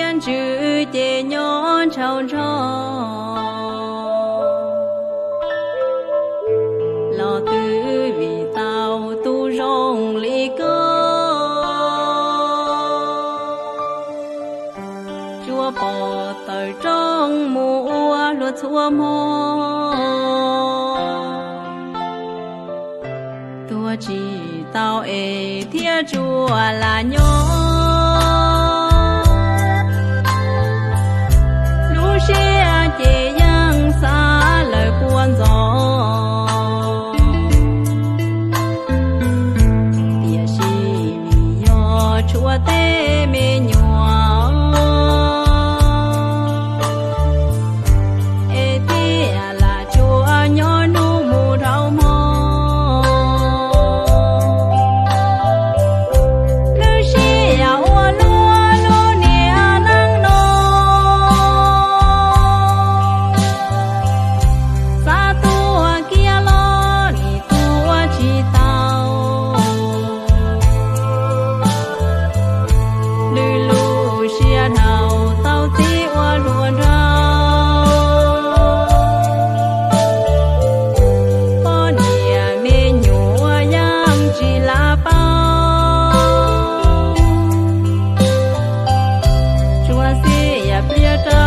Ntsws ces nyob ntshaus ntsho, los twb vim tau tus zoo li koj, tsuas pom tawm rooj mus ua luag txhua hmo. Tuag tsis tau es thiaj tsuas lam nyob, lub siab ces yeej xav lawm puas ntxov. Tiam sis vim yog tshuav tej me nyuam, es thiaj lam tsuas nyob hnub mus dhau hmo. Lub siab ua luaj lub niag neej no, xav tuaj kiag los nim tuaj tsis tau. Lwm lub siab dhau tau txib ua hluas nraug, poj niam me nyuam yeej tsis lam paub. Tsuas xiam pliag rau